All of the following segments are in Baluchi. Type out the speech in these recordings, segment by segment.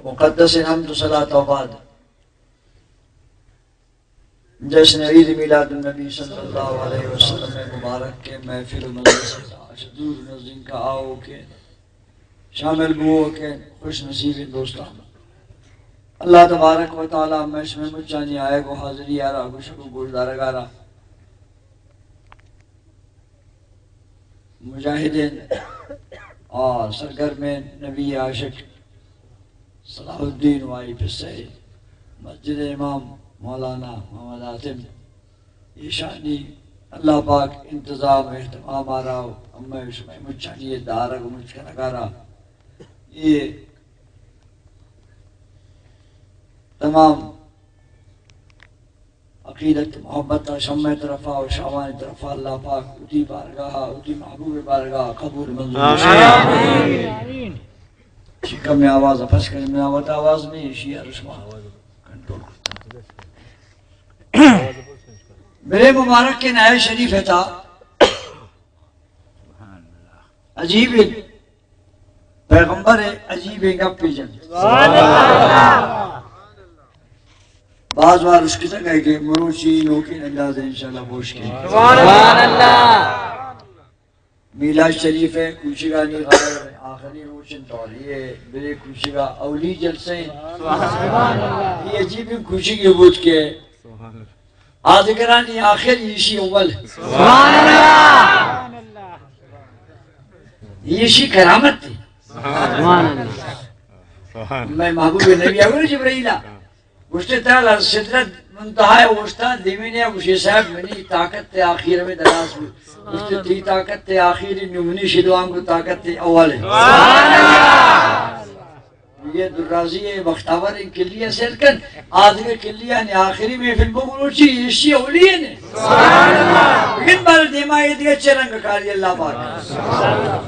مقدس حمد و صلاة و بعد، جشن عید میلاد النبی صلی اللہ علیہ وسلم ءِ مبارک ءِ محفل و مجلس ءَ چہ دور و نزیک ءَ آؤکیں شامل بوؤکیں خوش نصیبیں دوستاں، اللہ تبارک و تعالی مئے شمئے مچانی آیگ و حاضری ءَ را گوشگ و گوشدارگ ءَ را مجاہدیں آ سرگرمیں نبی عاشق صلاح الدین و آئی پسہ مسجد امام مولانا محمد حاتم، ایشانی اللہ پاک انتظام و اہتمام ءَ را و ہمے شمئے مچانی دارگ و مچ کنگ ءَ را اے تمام عقیدت محبت ءَ شمئے طرفا و شاوانی طرفا اللہ پاک وتی بارگاہ ءَ، وتی محبوب بارگاہ ءَ قبول منظور بکنت۔ آمین۔ چی کمیں آواز ءَ پس کنیں، من وت آواز نہیں، ایشی ءَ شما کنٹرول کرتا۔ برے مبارک کے نئے شریف ءِ تہا عجیب پیغمبر ءِ عجیبیں گپے جنت۔ سبحان اللہ۔ باز وار اشکتگ ئے کہ مروچی نوکیں انداز ءَ انشاءاللہ بوش کیں۔ سبحان اللہ۔ میلاد شریف ءِ کوچگانی غالب آخری روچ انت، اور یہ برے کوچگا اولی جلسہ انت۔ یہ عجیبیں کوچگے بوت کہ آدگرانی آخر، ایشی اول۔ سبحان اللہ۔ ایشی کرامت تھی۔ سبحان اللہ۔ مئے محبوب نبی اول جبرائیل ءَ گوشتے، تا سدرت منتہا ءَ اوشتا، دیمی نے گوشے، صاحب، منی طاقت ءِ آخر ہمے دراز بوت۔ گوشتے، تئی طاقت ءِ آخری نوں منی شدوان کو طاقت ءِ اول۔ سبحان اللہ۔ یہ دراجی ءِ بختاوریں کلی ءَ سیل کن، آدگہ کلیانی آخری محفل بگروچی، ایشی اولی نے۔ سبحان اللہ۔ بگن بار دیما اے دگہ چہ رنگ کاری اللہ پاک۔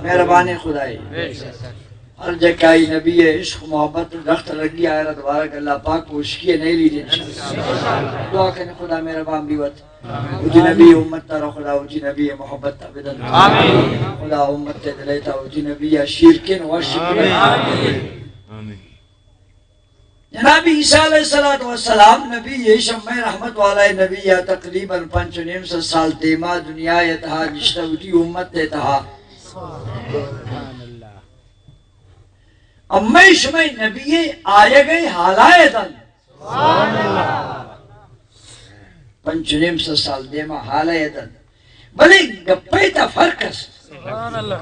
مہربانیں خدائے۔ ہر جگہ آئی نبی ءِ عشق و محبت درخت لگی، آئرا دوبارہ اللہ پاک پوشکی ءَ نہیں لیدے۔ دعا کن خدا مہربان بیوت۔ وتی نبی امت ءَ را خدا وتی نبی ءِ محبت ءَ بدنت۔ آمین۔ خدا امت ءِ دل ءِ تہا وتی نبی ءَ شیرکن وش بکنت۔ آمین۔ آمین۔ جناب عیسیٰ علیہ الصلوۃ والسلام نبی، شمئے رحمت والائے نبی ءَ تقریباً پنچ و نیم سد سال دیما دنیا ءِ تہا نشتہ، وتی امت ءِ تہا۔ سبحان اللہ۔ امئے شمئے نبی ءِ آیگ ءِ حالائے دنت۔ سبحان اللہ۔ پنچ و نیم سد سال دیما حالائے دنت۔ بلے گپے تا فرق است۔ سبحان اللہ۔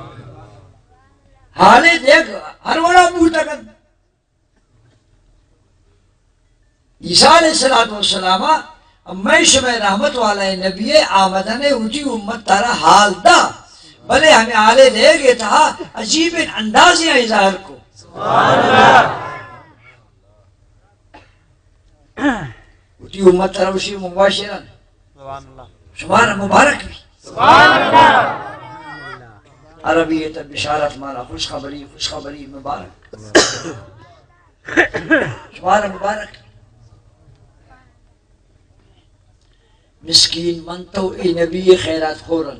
حالے دیگ ہر وڑا بوتگ انت۔ عیسیٰ علیہ الصلوۃ والسلام ءَ مئے شمئے رحمت والائے نبی ءِ آمدن ءَ وتی امت ءَ را حال دا، بلے ہمے حال ءِ دیگ ءِ تہا عجیبیں اندازے ءَ ظاہر کو۔ سبحان اللہ۔ وتی امت ءَ را وشی مباشرن۔ سبحان اللہ۔ شمارا مبارک بی۔ سبحان اللہ۔ عربی ءِ تہ بشارت مانا خوشخبری، خوشخبری مبارک۔ شمارا مبارک۔ مسکین من تو اے نبی ءِ خیرات خورن۔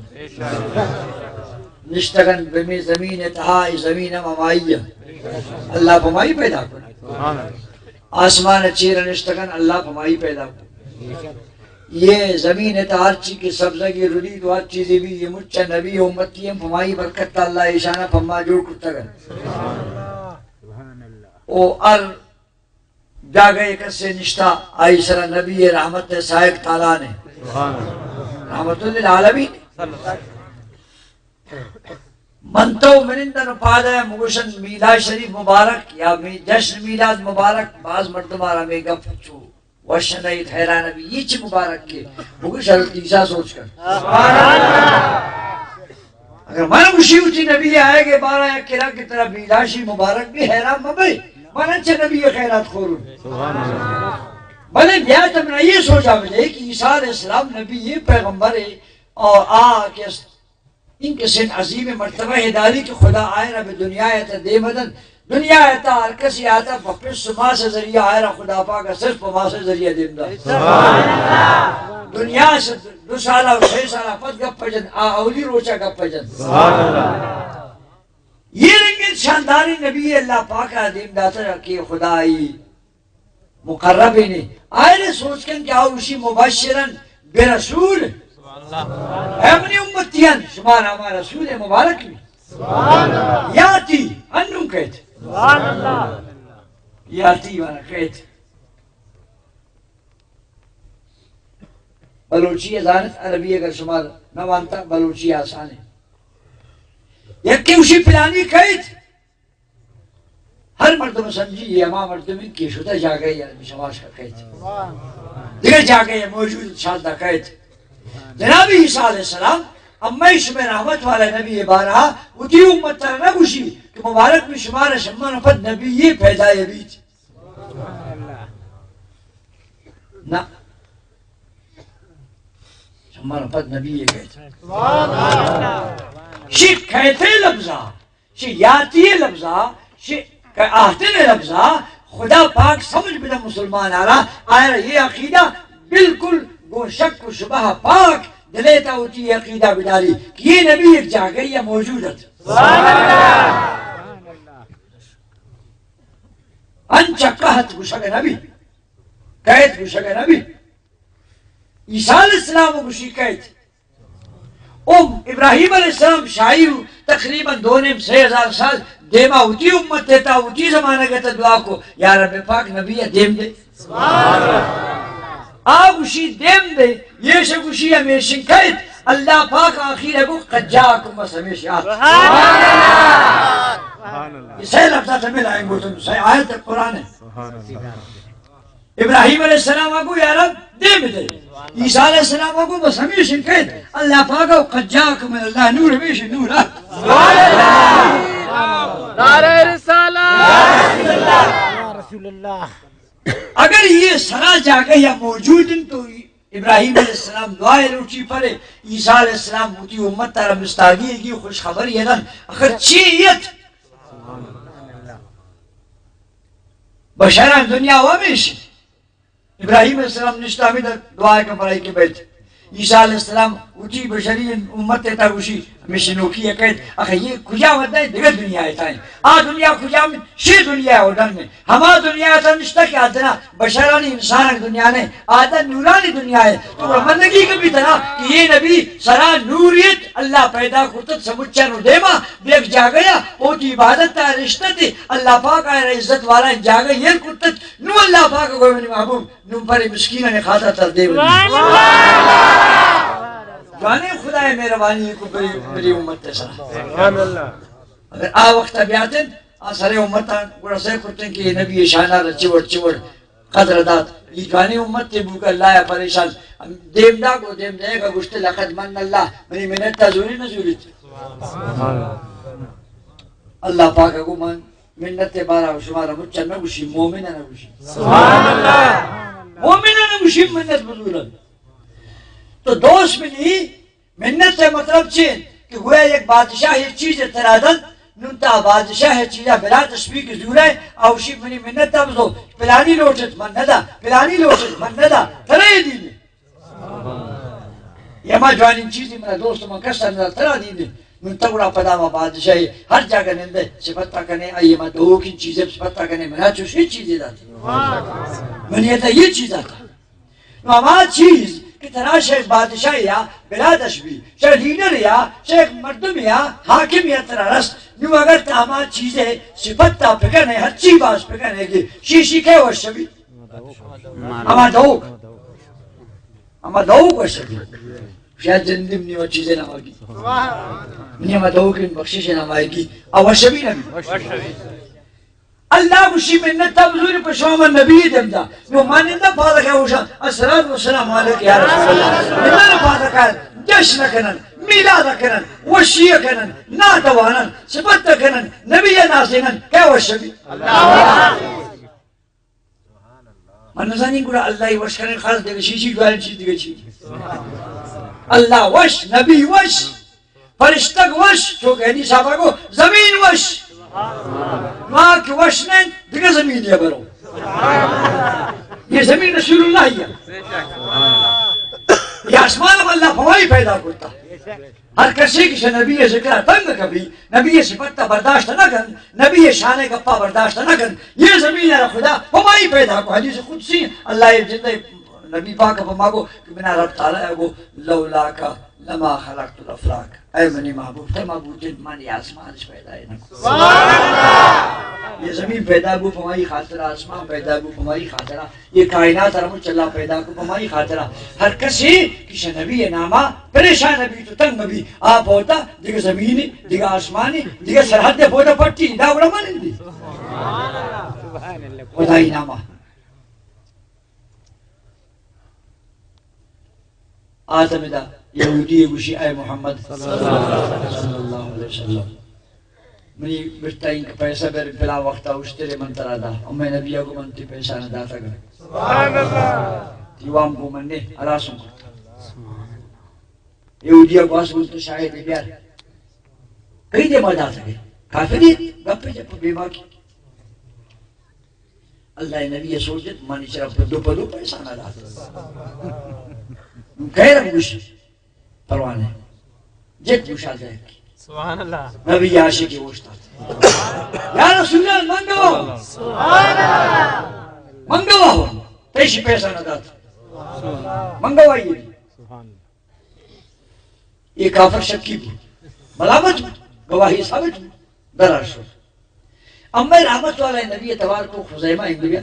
نشتگن بہ مئے زمین ءِ تہا، اے زمین ہم ہمائی ءِ۔ اللہ پہ مائی پیدا کن۔ آسمان ءِ چیر نشتگن، اللہ پہ مائی پیدا کن۔ یہ زمین ءِ تہا ہر چی کہ سبزگی ردی تو ہر چیزی بی، یہ مچ نبی امتی ہم پہ مائی برکت ءَ اللہ ایشانا پہ ما جوڑ کرتگن۔ او ہر جاگہ ءَ کسے نشتہ، آئی سرا نبی ءِ رحمت ءِ سائگ تالان ءَ۔ سبحان اللہ۔ رحمت للعالمین۔ من تو منندن و پاد ءَ مگوشن میلاد شریف مبارک یا می جشن میلاد مبارک، باز مردم ءَ را ہمے گپ چو وش نئیت، حیران بی، یہ چی مبارک کے؟ بگوش حضرت عیسیٰ سوچ کن۔ سبحان اللہ۔ اگر من گوشی وتی نبی آئے گے بارہ یک کرا کہ ترا میلاد شریف مبارک بی، حیران مبی، من انچہ نبی خیرات خورون۔ سبحان اللہ۔ بلے بیا تم نہ یہ سوچا بدے کہ عیسیٰ علیہ السلام نبی، یہ پیغمبر ہے، اور آ کہ است، این کسین عظیم مرتبہ ہے داری کہ خدا آئے را بہ دنیا ءِ تہ دیم دن۔ دنیا ءِ تہ ہر کسی آتا پہ پس و ماس ذریعہ، آئے را خدا پاک صرف پہ ماس ذریعہ دیم دا۔ سبحان اللہ۔ دنیا سے دو سالہ و سہ سالہ پد گپ جن، آ اولی روچا گپ جن۔ سبحان اللہ۔ یہ رنگ شانداریں نبی اللہ پاک ءَ دیم داتہ کہ خدائی مقربینے۔ آئرے سوچ کن کہ آ گوشی مبشرا برسول۔ اے منی امتیان، شمارا ہما رسول مبارک بی۔ یاتی، انوں کئیت۔ یاتی وانا کئیت۔ بلوچی ءَ زانت، عربی اگر شما نہ وانتا، بلوچی آسان ہے۔ یکے گوشی پلانی کئیت، ہر مردم سمجھی یہ ہما مردم کہ شدہ جاگہ یا شماش کا کئیت۔ دیگر جاگہ یا موجود شاندہ کئیت۔ جناب عیسیٰ علیہ السلام، اما شمع رحمت والا نبی بارہ، وتی امت ترا نہ گوشی کہ مبارک بی شمارا، شما پد نبی یہ پیدا یہ بیت۔ نہ۔ شمارا پد نبی یہ کئیت۔ شی کئیتے لفظا، شی یاتی لفظا، شی آہتن لفظا، خدا پاک سمجھ بدہ مسلمان آرا، آئرا یہ عقیدہ بالکل گوں شک و شبہ پاک، دلے تا وتی عقیدہ بداری کہ یہ نبی ایک جاگہ یا موجود ات۔ انچا کہت گوشگ نبی، کئیت گوشگ نبی۔ عیسیٰ علیہ السلام گوشی کئیت۔ ام ابراہیم علیہ السلام شاعر تقریباً دو نیم سے ہزار سال دیما وتی امت تا وتی زمانہ گتا دعا کو، یا رب پاک نبی دیم دے۔ آ گوشی دیم دے، یہ شہ گوشی ہمیشن کئیت، اللہ پاک آخیر کو قد جاءکم، بس ہمیش یات۔ یہ سہ لفظات ہمیں لائیں گو تم، سہ آیت قرآن ہے۔ ابراہیم علیہ السلام کو یا رب دیم دے۔ عیسیٰ علیہ السلام کو بس ہمیشن کئیت، اللہ پاک کو قد جاءکم من اللہ نور، ہمیشن نور۔ نعرہ رسالت۔ یا رسول اللہ۔ اگر یہ سرا جاگہ یا موجود ہیں تو ابراہیم علیہ السلام دعائے لوٹی پرے، عیسیٰ علیہ السلام وتی امت ترا مستاگی کی خوشخبری دن، اخر چی ایت؟ بشران دنیا و ہمیش۔ ابراہیم علیہ السلام نشتا ہمیں دعائے کا پرائی کے بیت۔ عیسیٰ علیہ السلام وتی بشری امت تا گوشی، ہمیشہ نوکی ہے کہت، اخہ یہ کجا ودا ہے؟ دگہ دنیا ہے تائیں۔ آ دنیا کجا میں؟ شی دنیا ہے اڈن میں۔ ہما دنیا تا نشتا کہ آدنا بشرانی انسان دنیا نے، آدن نورانی دنیا ہے۔ تو رمندگی کبھی تنا کہ یہ نبی سرا نوریت، اللہ پیدا کرتت سمچن و دیما بیک جاگیا، اوتی عبادت تا رشتہ تے، اللہ پاک آئے عزت والا جاگہ یہ کرتت، نو اللہ پاک گوئے منی محبوب، نوں پرے مسکینانی خاطر تر دے۔ سبحان اللہ۔ جوانیں خدائے مہربانی کو بری، بری امت سرا۔ سبحان اللہ۔ اگر آ وقت بیاتن، آ سرے امتان گڑا سر کرتن کہ نبی شانہ را چوڑ چوڑ قدر دات۔ یہ جوانیں امت تے بوک اللہ یا پریشان۔ دیم دا کو دیم دے کا گشت لقد من اللہ، منی منت تا زوری نہ زوریت۔ سبحان اللہ۔ اللہ پاک کو من منت بارا شمارا مچا نہ گوشی، مومن نہ گوشی۔ سبحان اللہ۔ مومن نہ گوشی منت بزورن۔ تو دوست منی، منت مطلب چی؟ کہ گویا یک بادشاہ یک چیز ترا دنت، نون تا بادشاہ چیزا برا تشبیہ کہ زورے، اوشی منی منت بزو، پلانی لوٹت من ندا، پلانی لوٹت من ندا، ترے دینی۔ یہ ہما جوانیں چیزی منا دوست من کس نہ ترا دین دے۔ من تو گڑا پدا ما بادشاہی ہر جاگہ نندے، صفت تا کنے، آئی ما دوکین چیزے صفت تا کنے، منا چوشی چیزی داتی۔ من یہ تا یہ چیز آتا۔ نو ہما چیز کہ ترا شیخ بادشاہ یا بلادش بی، شیخ لیڈر یا، شیخ مردم یا، حاکم یا ترا رست، نو اگر تا ہما چیزے صفت تا پکنے، ہر چی باز پکنے کہ شیشی کے وش بی؟ ہما دوک۔ ہما دوک وش بی۔ شاید زندگی منی و چیزے نہ مارگی۔ منی ہما دوک بخشش نہ مارگی۔ آ وش بی نہ بی۔ اللہ گوشی منت تا بزوری پہ شما من نبی دیم دا۔ نو ما نندا پادا کہ اوشا، الصلاة والسلام علیک یا رسول اللہ۔ نندا پادا کہ جشن کنن، میلاد کنن، وشی کنن، نعت وانن، صفت کنن، نبی نازینن، کہ وش بی؟ اللہ۔ من نزانی گڑا اللہ وش کنگ خاص دگہ چیزی، جوان چیز دگہ چیز۔ اللہ وش، نبی وش، فرشتگ وش، چونکہ حدیث صاحب کو زمین وش۔ ما کہ وش نہیں، دگہ زمین یہ برو۔ یہ زمین رسول اللہ ہے۔ یہ آسمان اللہ فوائی پیدا کرتا۔ ہر کسی کہ نبی ذکر تنگ کبھی، نبی صفت برداشت نہ کن، نبی شان گپا برداشت نہ کن، یہ زمین را خدا پمائی پیدا کو۔ حدیث قدسی، اللہ یہ زندہ نبی پاک پما کو کہ بنا رب تعالی کو لولا کا لما خلقت الافلاک۔ اے منی محبوب، تئی محبوب جند من یہ آسمان اش پیدا ہی نہ کو۔ سبحان اللہ۔ یہ زمین پیدا بو پمائی خاطر، آسمان پیدا بو پمائی خاطر، یہ کائنات را مچ اللہ پیدا کو پمائی خاطر۔ ہر کسی کہ نبی ناما پریشان نبی تو تنگ نبی، آپ ہوتا دیگه زمینی، دیگه آسمانی، دیگه سرحد ہوتا پٹی، دا گڑا من دی۔ خدائی ناما۔ آتم دا یہودی گوشی، اے محمد صلی اللہ علیہ وسلم، منی بٹائیں کہ پیسہ بر بلا وقتا اشترے من ترا دا، اما نبی کو من تی پیسہ نہ داتا گا۔ سبحان اللہ۔ دیوام کو من نے ہراسوں کرتا۔ یہودی کو آس بولتے شاید بیار۔ کئی دے ما داتا گے۔ کافر یہ گپے جب بے باکی۔ اللہ نبی سوچت، من چرا پدو پدو پیسہ نہ دات۔ خیر گوش پروانے۔ جت گوشا دے۔ سبحان اللہ۔ نبی عاشق اوشتات۔ یا رسول اللہ، منگوا۔ سبحان اللہ۔ منگوا ہو۔ تیشی پیسہ نہ دات۔ منگوا یہ۔ سبحان اللہ۔ یہ کافر شکی بو، ملامت بو، گواہی ثابت بو، درار شو۔ اما رحمت والا نبی توار کو خزیمہ ہند بیا۔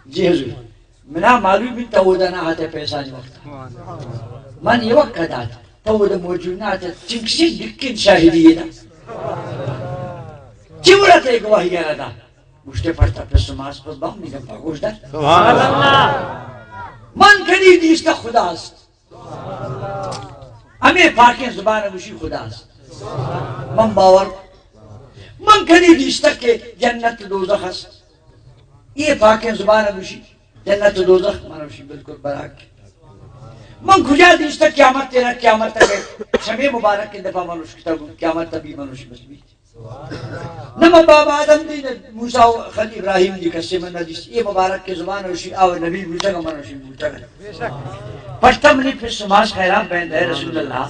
جی حضور، منا معلوم بی تو اودا نہ آتے پیسہ نی وقت۔ من یہ وقت دات، تو اودا موجود نہ آتے، چنکسی دکن شاہدی یہ دا۔ چی وڑا تے گواہی گرا دا؟ گوشتے پڑتا پس ماس پر بام نگم پا گوش دا۔ سبحان اللہ۔ من کدی دیستا خدا است۔ ہمے پاکیں زبان گوشی خدا است۔ من باور، من کدی دیستگ کہ جنت دوزخ است۔ یہ پاکیں زبان گوشی جنت دوزخ، من گوشی بالکل برحق۔ من کجا دیستگ قیامت تیرا، قیامت تک شمے مبارک کے دفعہ من گوشتا قیامت تبی من گوشی بس بیت۔ نہ من بابا آدم دی، نہ موسیٰ و خلیل ابراہیم دی، کسے من نہ دیست۔ یہ مبارک کے زبان گوشی آو نبی بوتگ، من گوشی بوتگ۔ پشتا منی پس ماس خیران بین اے رسول اللہ۔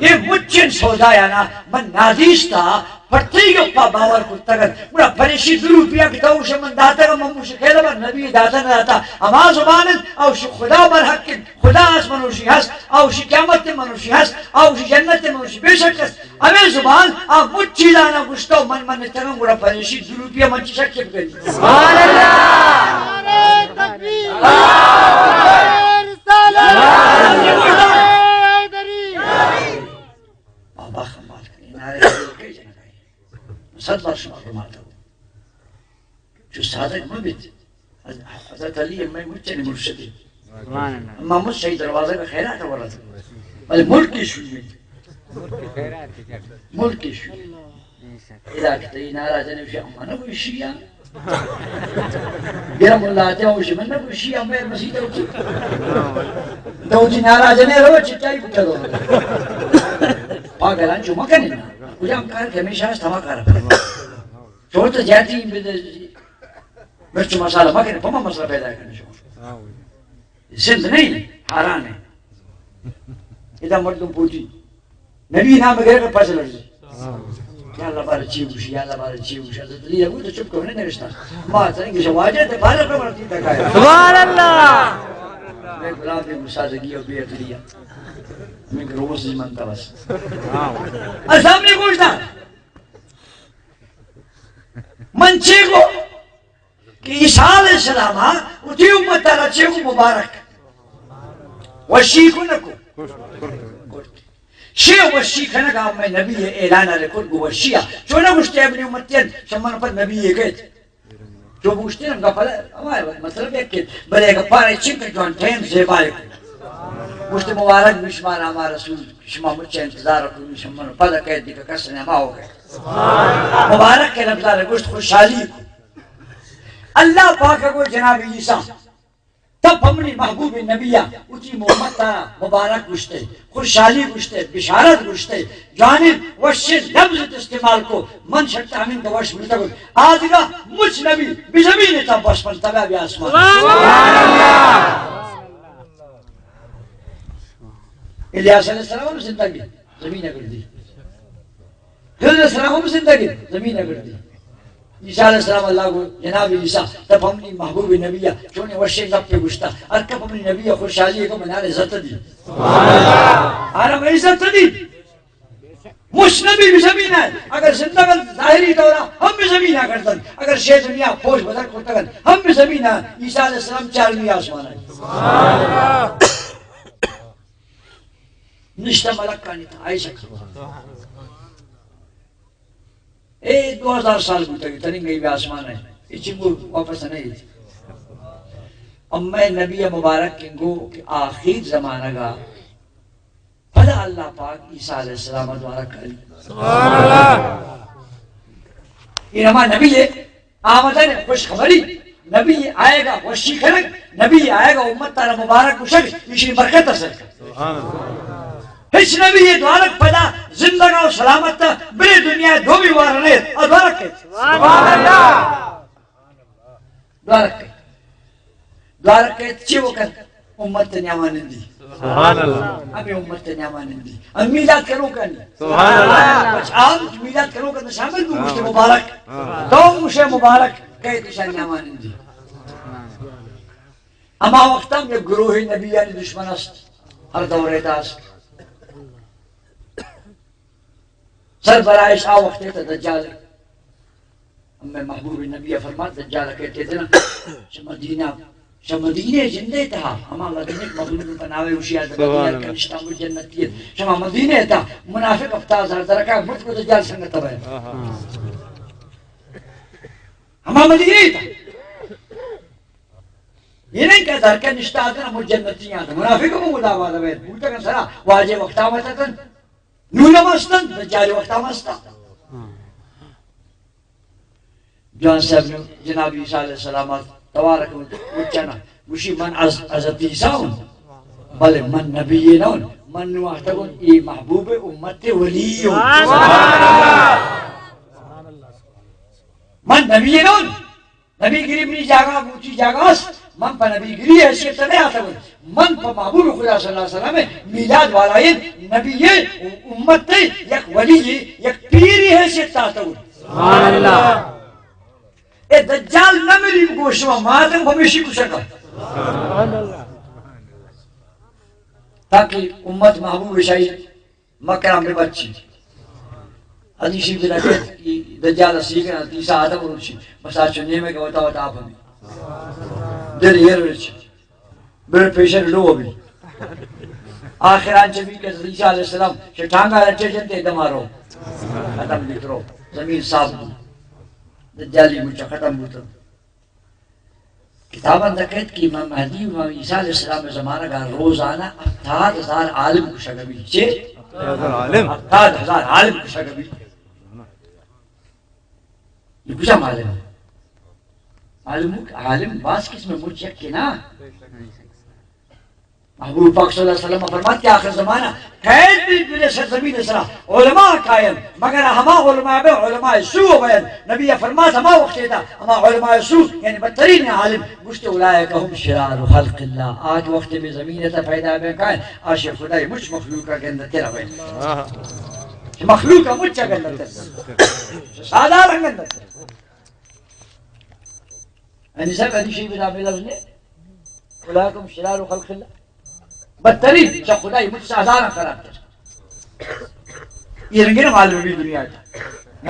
یہ مچن سودا یا نا من نادیستا، پرتی گپا باور کرتگ۔ گڑا پریشی دو روپیہ کہ تو گوشے من داتگ، من گوشے خیر بر نبی داتا نہ داتا۔ ہما زبان انت، او شی خدا برحق انت۔ خدا است منوشی ہست، آ وشی قیامت منوشی ہست، آ وشی جنت منوشی بے شک ہست۔ ہمے زبان آ مچ چیزانا گوشتو من من تگم گڑا پریشی دو روپیہ من چی شک بکنی۔ سبحان اللہ۔ نعرہ تکبیر۔ نعرہ رسالت۔ نعرہ حیدری۔ بابا خمال کنی، نعرہ حیدری کئی جنگ آئی۔ صد بار شما فرماتا ہوں۔ چو صادق مہ بیت۔ حضرت علی مئے مچانی مرشد انت۔ سبحان اللہ۔ اما مچ شہی دروازہ کا خیرات ورد۔ بلے ملک شوئی۔ ملک شوئی۔ ادا کہ تئی نعرہ جنے وشی اما نہ گوشی یا۔ گرم اللہ تے وشی من نہ گوشی یا، مئے مسیت ہوتی۔ تو وتی نعرہ جنے رو چٹائی بٹھا دو۔ پاگلان چو مکنے نا۔ کجام کار کہ ہمیشہ ہست ہما کار۔ چوت جاتی بدے۔ مرچ مسالہ مکن، پما مسئلہ پیدا کرنے شما۔ زند نہیں، حیران ہے۔ ادا مردم پوتی۔ نبی نام گرے کہ پس لرزی۔ یا اللہ بارے چی گوشی، یا اللہ بارے چی گوشی۔ حضرت علی ابو تو چپ کرنے نگشتا۔ ما تنگی شواجہ تے بارے پر مرتی تکایا۔ سبحان اللہ۔ میں گلاب بے مسادگی اور بے عقلی۔ میں گروس من تبس۔ الزام نہیں گوشتا۔ من چی گو؟ کہ عیسیٰ علیہ السلام ء وتی امت ء را چے گو مبارک؟ وشی کو نہ کو؟ شے وشی کنگ ء مئے نبی ء اعلان ء لکھت گو وشی ء۔ چو نہ گوشتے ابنی امتیان شمن پر نبی ء گئے۔ چو گوشتے ہم گپل ہمارے مطلب یک کہ بلے گپارے چنک جوان ٹائم زیبا کو۔ گوشتے مبارک بی شمارا ہما رسول، شما مچ انتظار کو، شمن پد قید دی کس نے ما ہو گئے۔ مبارک کے لفظ ء گوشت خوشحالی کو۔ اللہ پاک ء گو جناب عیسیٰ، تو پہ منی محبوب نبی ء وتی محمد ء مبارک گوشتے، خوشحالی گوشتے، بشارت گوشتے، جوانیں وشیں لفظ استعمال کو، من شرط ہمین تو وش بوتگ۔ آدگہ مچ نبی بزمین تا بس پن تبع بی آسمان۔ سبحان اللہ۔ الیاس علیہ السلام ہم زندگ اِنت، زمین ءَ گردی۔ خضر علیہ السلام ہم زندگ اِنت، زمین ءَ گردی۔ عیسیٰ علیہ السلام، اللہ گو، جناب عیسیٰ، تو پہ منی محبوب نبی ءَ چونیں وشیں گپے گوشتا، ہر کہ پہ منی نبی ءَ خوشحالی ءَ کہ من آرا عزت دی۔ آرا من عزت دی۔ مش نبی بہ زمین ءَ، اگر زندگ اَنت ظاہری طور ءَ ہم بہ زمین ءَ گردنت، اگر شے دنیا پوش بدل کرتگ اَنت ہم بہ زمین ءَ، عیسیٰ علیہ السلام چارمی آسمان ءَ۔ نشتہ ملکانی تہا، عائشہ۔ اے دو ہزار سال بوتگ، تننگہ بہ آسمان ءَ، اے چنگو واپس نہ ایت۔ اما نبی مبارک انگو کہ آخر زمانگ ءَ پدا اللہ پاک عیسیٰ علیہ السلام ءَ دوارگ کاری۔ سبحان اللہ۔ اے ہما نبی ءِ آمدن، خوشخبری، نبی آیگ ءَ وشی کنگ، نبی آیگ ءَ امت ءَ را مبارک گوشگ، ایشی برکت ءَ سر کنگ۔ سبحان اللہ۔ ہچ نبی ءِ دوارگ پدا زندگ ءُ سلامت ءَ بلے دنیا ءَ دومی وار نہ ایت، آ دوارگ کئیت۔ سبحان اللہ۔ دوارگ کئیت۔ دوارگ کئیت چی وکت؟ امت ءِ نیاما نندی۔ سبحان اللہ۔ ہمے امت ءِ نیاما نندی۔ ہم میلاد کنوکانی۔ سبحان اللہ۔ بچ عام میلاد کنوکانی شامل بو، گوشتے مبارک۔ ہاں۔ تو گوشے مبارک، کئیت ایشانی نیاما نندی۔ ہما وقت ہم یک گروہے نبیانی دشمن است، ہر دور ءِ تہا است۔ سربراہش آ وقت ءِ تہا دجال۔ ہمے محبوب نبی ءَ فرمات، دجال ءَ کئیت دنا، شما مدینہ، شما مدینہ ءِ جند ءِ تہا، ہما مدینہ کہ مخلوق پہ نام ءَ ہوشیار، سبحان مدینہ اللہ۔ کنشتان جنتی اِنت۔ شما مدینہ ءِ تہا منافق ہفتاد ہزار درکا مرت کو دجال سنگت بئے۔ آہا۔ ہما مدینہ ءِ تہا۔ یہ نہیں کہ درکا نشتہ آدم ہم جنتی آدم، منافق ہم خدا والا بئے۔ بوتگ سرا واجہ وقتا متتن۔ نون ہم است اَنت، دجال وقت ہم است اَنت۔ جوان صاحب نے جناب عیسیٰ علیہ السلام ءَ توار کت، مچ ءَ نہ، گوشی من از، حضرت عیسیٰ ہوں، بلے من نبی نہ ہوں، من نوں آتگ ہوں اے محبوب امت ءِ ولی ہوں۔ من نبی نہ ہوں، نبی گری منی جاگہ، بوتی جاگہ است۔ من پہ نبی گری حیثیت نہ آتگ، من پہ محبوب خدا صلی اللہ علیہ وسلم میلاد والائیں نبی امت یک ولی، یک پیری حیثیت آتگ۔ سبحان اللہ۔ اے دجال نہ ملی گوش ما ماتم ہمیشی کشکا۔ سبحان اللہ۔ تاکہ امت محبوب شاہی مکران بہ بچی۔ حدیثی بہ نکیت کہ دجال سیگن تیسا آدم روچی۔ بس آ چو نیمے کہ وتا وتا آپ ہمی۔ دل ایر روچی۔ بلڈ پریشر لو ہمی۔ آخر آنچہ بی کہ عیسیٰ علیہ السلام چہ ٹانگا لٹے جنتے دمارو۔ ختم بی کرو۔ زمین صاف بو۔ دجالی مچا ختم بوتن۔ کتاب اندر کئیت کہ امام مہدی و امام عیسیٰ علیہ السلام زمانگ ءَ روزانہ ہفتاد ہزار عالم کشگ بیت۔ چے؟ ہفتاد ہزار عالم۔ ہفتاد ہزار عالم کشگ بیت۔ یہ کجا عالم؟ عالم، عالم باز قسم، مچ یک کہ نا۔ محبوب پاک صلی اللہ علیہ وسلم فرمات کہ آخر زمانہ قید بی بلے سرزمین سرا علماء قائم، مگر ہما علماء بے علماء سوء بین۔ نبی فرمات ہما وقت تا ہما علماء سوء، یعنی بدترین عالم، گوشت اولئک هم شرار خلق اللہ۔ آج وقت بے زمین تا پیدا بے قائم، آش خدای مچ مخلوق گندتر بین۔ مخلوق مچ گندتر۔ سادہ گندتر۔ انی صاحب، انی شیء بنا بے لفظ نے۔ اولئک هم شرار خلق اللہ۔ بدترین، چہ خدای مچ سادہ خراب تر۔ یہ رنگی نہ معلوم بی دنیا تا۔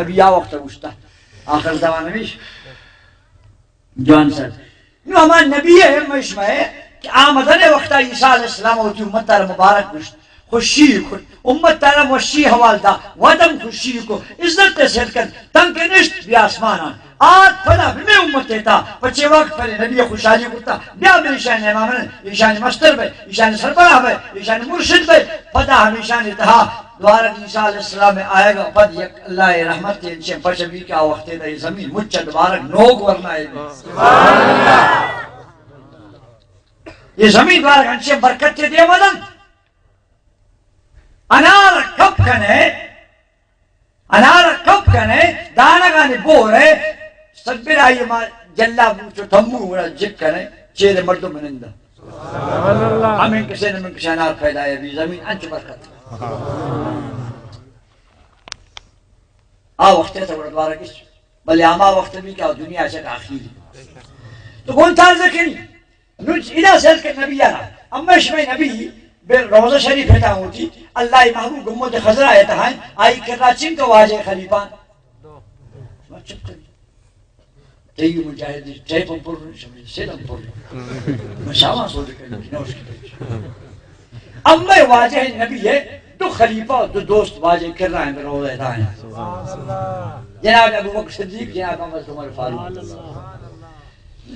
نبی آ وقت گوشتا۔ آخر زمان ہمیش۔ جوان سر۔ نو ہما نبی ہے، ہم شما ہے کہ آمدن وقتا عیسیٰ علیہ السلام ہوتی امت تارا مبارک گوشت۔ خوشی کت، امت تارا وشی حوال دا، ودم خوشی کو، عزت تے سر کن، تنگ نشت بی آسمان آن۔ آت پدا بمے امت تا، پچے وقت پر نبی خوشحالی کرتا، بیا بے ایشان امامن، ایشان مستر بے، ایشان سربراہ بے، ایشان مرشد بے، پدا ہمیشان تہا دوارگ عیسیٰ علیہ السلام آئے گا، پد یک اللہ رحمت انچیں پش بی کہ آ وقت دا یہ زمین مچ دوارگ نوک ورنا ہے۔ سبحان اللہ۔ یہ زمین دوارگ انچیں برکت دے مدن۔ انار کپ کنے، انار کپ کنے، دانگانی بورے، سبر آئی ما جلا بوچو تمبو وڑا جک کنے، چیر مردم نندا۔ ہمیں کسے نہ من کشانار پیدا ہے، بھی زمین انچ برکت۔ آ وقت ہے تو دوبارہ کس، بلے ہما وقت بھی کہ دنیا چک آخری۔ تو گون تار ذکری، نو ادا سر کے نبی آنا، اما شمع نبی بے روضہ شریف ہے تا ہوتی، اللہ محبوب گمبد خضرا ہے تا ہیں، آئی کرا چنگ واجہ خلیفہ۔ تئی مجاہد ٹیپ ہم پر، شمے سیل ہم پر۔ میں شاواں سوچ کر نوش کی۔ اب میں واجہ نبی ہے، دو خلیفہ، دو دوست واجہ کر رہا ہیں، روضہ دائیں۔ جناب ابو بکر صدیق، جناب عمر، عمر فاروق۔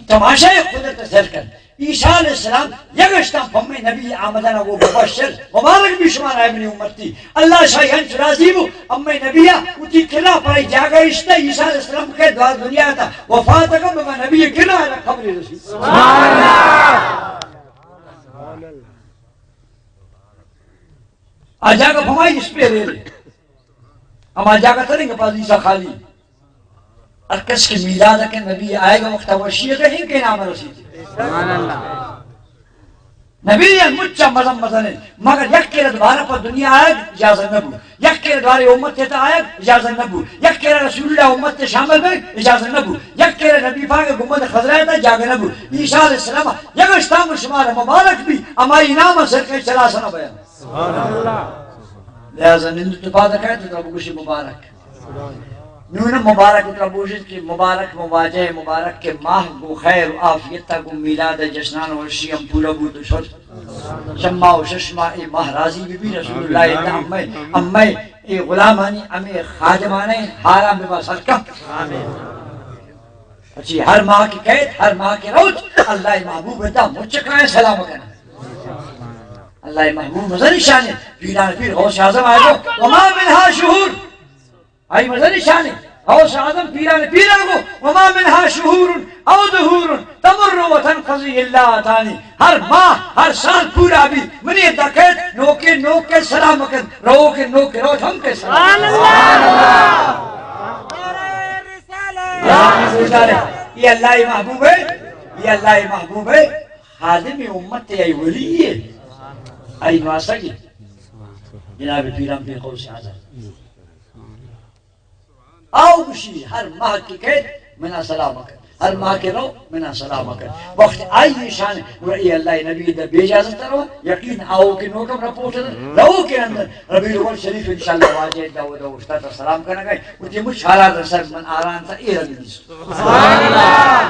تماشا قدرت سر کن۔ عیسیٰ علیہ السلام یگشتاں پمے نبی آمدن گو مبشر، مبارک بھی شمارا ابن امتی۔ اللہ شاہی ہنچ راضی بو، امے نبی آ اتی کرا پرائی جاگہ اشتہ، عیسیٰ علیہ السلام کے دعا دنیا تا وفات کا بما نبی کرا ہے خبر رسی۔ سبحان اللہ۔ آ جاگہ پمائی اس پہ رے رے۔ اما جاگہ ترنگ پاس عیسیٰ خالی۔ ہر کس کہ میلاد کہ نبی آئے گا وقت وشی کہ ہی کے نام رسیت۔ سبحان اللہ۔ نبی یہ مچا مزن مزن ہے، مگر یک کے دوبارہ پر دنیا آئے اجازت نہ بو۔ یک کے دوبارہ امت تے آئے اجازت نہ بو۔ یک کے رسول اللہ امت تے شامل بے اجازت نہ بو۔ یک کے نبی پاک گمبد خضرا تا جاگہ نہ بو۔ عیسیٰ علیہ السلام یک اشتام شمار مبارک بھی، ہماری نام سر کے چلا سنا بیان۔ سبحان اللہ۔ لہذا نند تو پاد کہتے تو بگوشی مبارک۔ نون مبارک ترا بوشت کہ مبارک مواجہ مبارک کہ ماہ گو خیر و عافیت تا گو میلاد جشنان و وشی ہم پورا بود و شد۔ شما و ششما اے ماہ راضی بی بی رسول اللہ تا امے، امے اے غلامانی امے خادمانے حاران ببا سرکم۔ اچھی ہر ماہ کی قید، ہر ماہ کی روچ، اللہ محبوب دا مچکائیں سلام کنا۔ اللہ محبوب مزن شانے، پیران پیر غوث اعظم آئے گو، وما منها شهور۔ آئی مزن شانے، غوث اعظم پیران پیران گو، وما منها شهور او دهور تمر وتنقضي إلا أتاني۔ ہر ماہ، ہر سال پورا بی، منی دکیت، نوکے نوکے سلام کن، روکے نوکے روت ہم کے سلام۔ سبحان اللہ۔ یہ اللہ محبوب ہے، یہ اللہ محبوب ہے، خادم امت ہے، ولی ہے، آئی واسطہ کی جناب پیران پیر غوث اعظم۔ آؤ گوشی، ہر ماہ کی کہت منا سلام کن، ہر ماہ کی رو منا سلام کن۔ وقت آئی شان گڑا اے اللہ نبی دا بے اجازت رو، یقین آؤ کہ نوکم رپورٹ رو کہ اندر ربیع الاول شریف انشاءاللہ واجہ دا و دا استاد سلام کرنا گئے۔ وہ تے مجھ حالات سر من آران تا اے ربی سبحان اللہ۔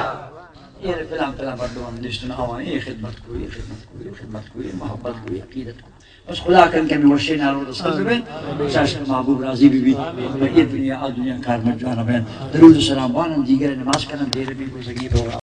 اے فلان فلان مردم ہم نشتن آوان اے خدمت کو، اے خدمت کو، اے خدمت کو، اے محبت کو، اے عقیدت کو۔ بس خدا کن کہ ہمیں وشیں نارو رسول ببین، شاش محبوب راضی بی بی، بلکہ دنیا آ دنیا کار مجوانا بین۔ درود و سلام وانن دیگر نماز کنن دیر بی گزگی بورا۔